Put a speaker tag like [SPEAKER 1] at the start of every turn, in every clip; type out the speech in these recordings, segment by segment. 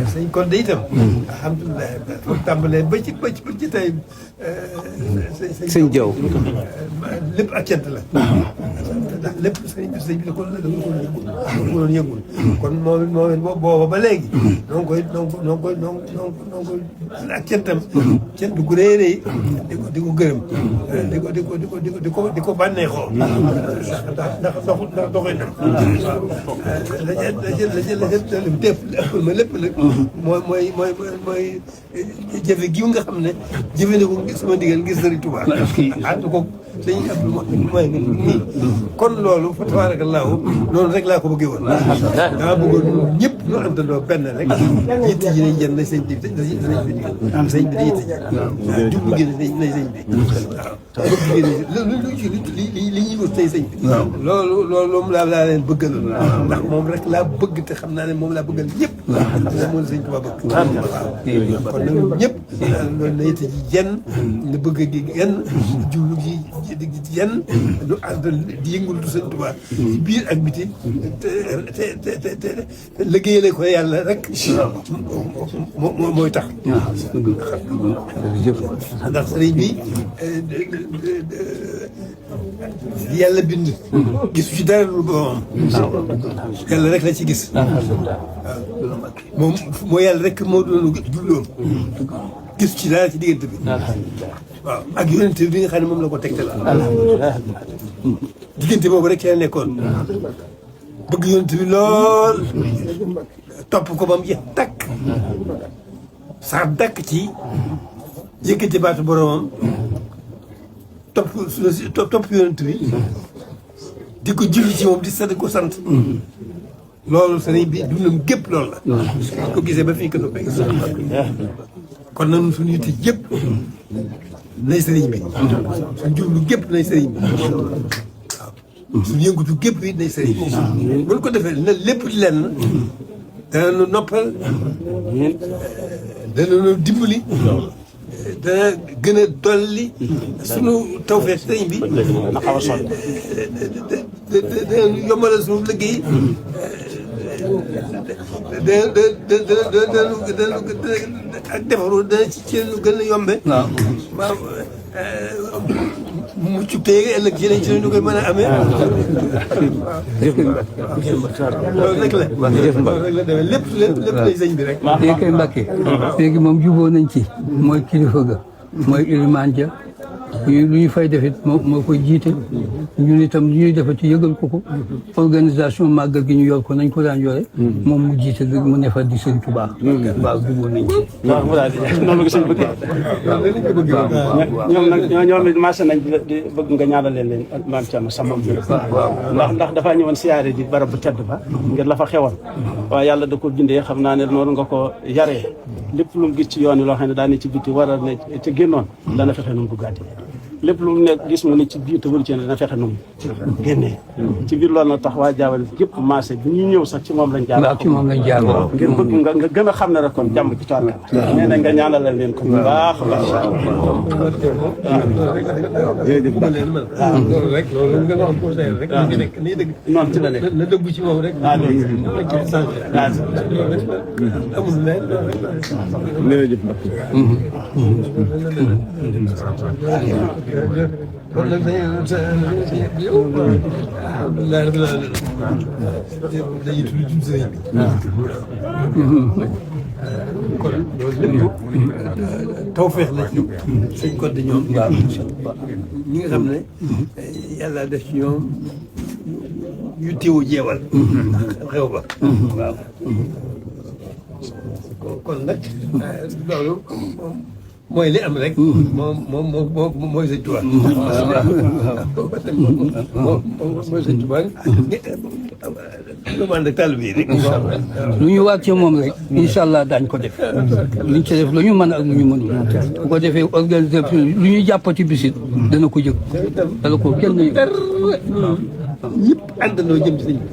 [SPEAKER 1] sëñ kon de itam. alhamdulilah foofu tàmbalee ba ci tey.
[SPEAKER 2] sëñ Jaw
[SPEAKER 1] lépp ak cant la. ndax lépp sëñ bi da ko doon yëngul. kon moom it booba ba léegi. noo ngi koy ak cantam. cant gu rëy a rëy di ko gërëm. di ko bànneexoo. ndax doxee na. la lépp nag mooy jëfe gi nga xam ne jëfe na ko sama ndigal ngir Sëriñ Tuubaa ànd ko sëñ Abdou mooy nii kon loolu fa tabaarakallaahu noonu rek laa ko bëggee woon dama bëggoon ñëpp ñu àndandoo benn rek yitte ji nañ jën na sëñ bi danañ fi digal sëñ bi da yitte ji waaw jublu gi nañ sëñ bi waaw bëgg gi li ñuy wut tey sëñ bi loolu moom laa leen bëggaloon ndax moom rek laa bëgg te xam naa ne moom laa bëggal ñëpp moom la sëñ Tuubaa bëgg waaw kon nag ñëpp loolu na yitte ji jenn na bëgg gi genn jublu gi jenn ñu ànd di yëngul du sëñ Tuubaa ci biir ak biti te liggéeyale ko yàlla rek mooy tax ndax sëriñ bi yàlla bind gisu ci dara lu boppam yàlla rek la ci gis moom moo yàlla rek moo doon jubloom gisu ci dara ci diggante bi waaw ak yonent bi nga xam ne moom la ko tegtal diggante boobu rek ci la nekkoon bëgg yonent bi lool topp ko ba mu jeex takk sax dakk ci yëkkati baatu boromam topp yonent bi di ko julli ci moom di ko sant loolu sëriñ bi dundam gépp loolu la ko gisee ba fii ko noppee kon nag suñu yitte yëpp nay sëriñ bi suñu jublu gépp nay sëriñ bi waaw suñu yëngutu gépp yi nay sëriñ bi buñ ko defee na lépp di lenn dana nu noppal dana nu dimbali dana gën a dolli sunu tawfeex sëriñ bi dana nu yombalal sunu liggéey ak defaru dana ci lu gën a yombe waaw mucc tey ëllëg ci lañ ci lañ koy mën a amee loolu rek la loolu rek la demee lépp lay sëñ bi rek
[SPEAKER 3] léegi kay Mbàkke léegi moom juboo nañ ci mooy kilifa ga mooy ilimaan ja lu ñu fay defit moo koy jiite ñun itam lu ñuy defati yëgal ko organisation màggal gi ñu yor ko nañ ko daan yore moom mu jiite mu ne fa di Sëñ Tuubaa waaw jubóo nañ ci
[SPEAKER 2] waaw mu daal di noonu la ko sëñ bëggee ñoom nag ñoom it marché nañ di bëgg nga ñaanal leen ak maam Thierno Samba ndax dafaa ñëwoon siyaare di barab bu tedd ba ngir la fa xewoon waaw yàlla da ko bindee xam naa ne noonu nga ko yaree lépp lu mu gis ci yoon yi loo xam ne daa ne ci biti war a ne te génnoon dana fexe nu mu duggaatee lépp lu mu ne gis mu ne ci biir te wëru ci ne dana fexe nu mu génnee ci biir loolu na tax waa Jaawal yëpp marché bi ñu ñëw sax ci moom lañ jaar
[SPEAKER 3] ci moom lañ jaar
[SPEAKER 2] ngir bëgg nga gën a xam ne rek kon jàmm ci toile nee na nga ñaanalal leen ko bu baax a baax
[SPEAKER 1] loolu rek loolu nga wax conseil rek nekk nii dëgg
[SPEAKER 2] noonu ci la nekk
[SPEAKER 1] na dëggu ci moom rek amul leen kon nag yow alhamdulilah rabbil alamin dañuy tudd jum sëriñ bi kon loolu lépp tawfeex la ci sëñ Codé ñoom ñi nga xam ne yàlla def ci ñoom yu teewu jeewal xew ba waaw kon nag loolu mooy li am rek. moom mooy sëñ Tuubaa. mooy sëñ Tuubaa. lu mu ànd ak taalibe yi rek.
[SPEAKER 3] lu ñu waat ci moom rek. incha allah daañu ko def. luñ ci def lu ñu mën ak lu ñu mënul. bu ko defee organisation lu ñu jàppati bisit dana ko jëg. dana ko kenn yëg.
[SPEAKER 1] ñëpp àndandoo jëm ci sëñ bi.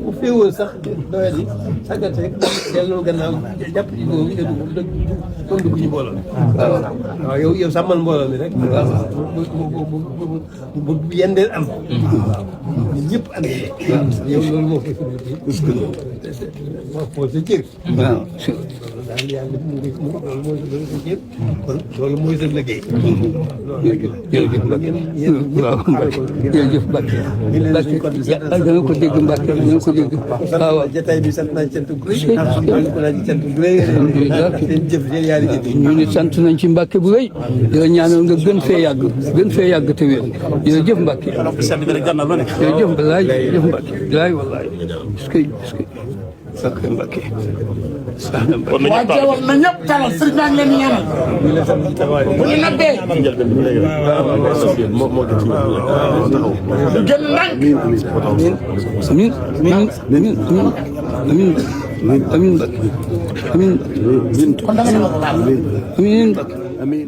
[SPEAKER 1] bu féewoon sax doyat yi sàggate rek delloo gannaaw jàpp ci góob yi kon dugg ci mbooloo mi. waaw yow sàmmal mbooloo mi rek. bu yendeel am. ñun ñëpp ànd yow loolu moo koy moo sa cër.
[SPEAKER 3] waaw.
[SPEAKER 1] daal yàlla loolu mooy sa cër. kon loolu mooy sa liggéey.
[SPEAKER 3] jërëjëf Mbacke waaw Mbacke jërëjëf Mbacke. Mbacke dana ko dégg Mbacke dana ko dégg. waaw
[SPEAKER 1] jotaay bi sant naa cant gu rëy. ko naa ci cant gu rëy. seen jëf seen yaari jëf.
[SPEAKER 3] ñu ne sant nañ ci Mbacke bu rëy. di la ñaanal nga gën fee yàgg te wér. jërëjëf Mbacke. jërëjëf Balaye jërëjëf Mbacke Balaye wallaay. Mbacke Mbacke.
[SPEAKER 4] waa Jewal na ñëpp talal sëriñ naa ngi leen di ñaanal bu ñu nabbee gën ndànk
[SPEAKER 3] amiin amiin Mbacke amiin
[SPEAKER 4] kon da nga